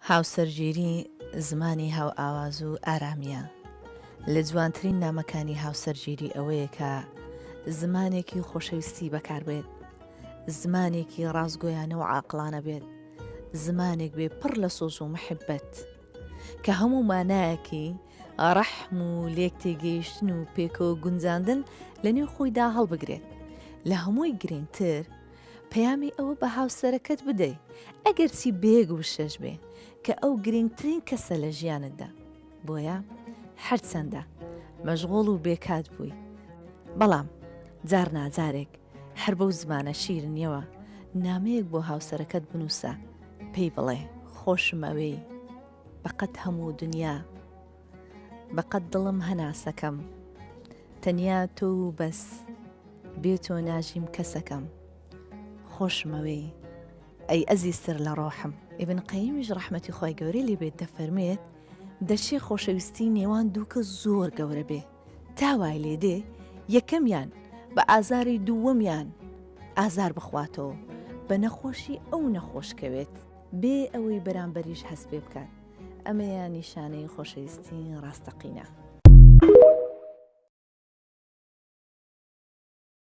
هاوسەرگیری زمانی هاوئاواز و ئارامییە. لە جوانترین نامەکانی هاوسەرگیری ئەوەیە کە زمانێکی خۆشەویستی بەکاربێت، زمانێکی ڕاستگۆیانە و عاقڵانە بێت، زمانێک بێ پڕ لە سۆز و محبەت کە هەموو مانایەکی ڕەحم و لێک تێگەیشتن و پێکەوە گونجاندن لە نێو خۆیدا هەڵبگرێت. لە هەمووی گرنگتر پەیامی ئەوە بە هاوسەرەکەت بدەی ئەگەرچی بە یەک وشەش بێ کە ئەو گرنگترین کەسە لە ژیانتدا. بۆیە هەرچەندە مەشغوڵ و بێکات بووی بەڵام جار ناجارێک هەر بەو زمانە شیرنیەوە نامەیەک بۆ هاوسەرەکەت بنووسە پێی بڵێ خۆشم ئەوێی بەقەد هەموو دنیا بەقەد دڵم هەناسەکەم تەنیا تۆ و بەس بێ تۆ ناژیم کەسەکەم خۆشمەوێی ئەی ئەزیزتر لە ڕۆحم. ئیبن قەیمیش ڕەحمەتی خوای گەورەی لێ بێت دەفەرموێت، دەشێ خۆشەویستی نێوان دوو کەس زۆر گەورە بێ تا وای لێ دێ یەکەمیان بە ئازاری دووەمیان ئازار بخواتەوە بە نەخۆشی ئەو نەخۆش کەوێت بێ ئەوەی بەرامبەریش هەست پێ بکات ئەمەیە نیشانەی خۆشەویستی ڕاستەقینە.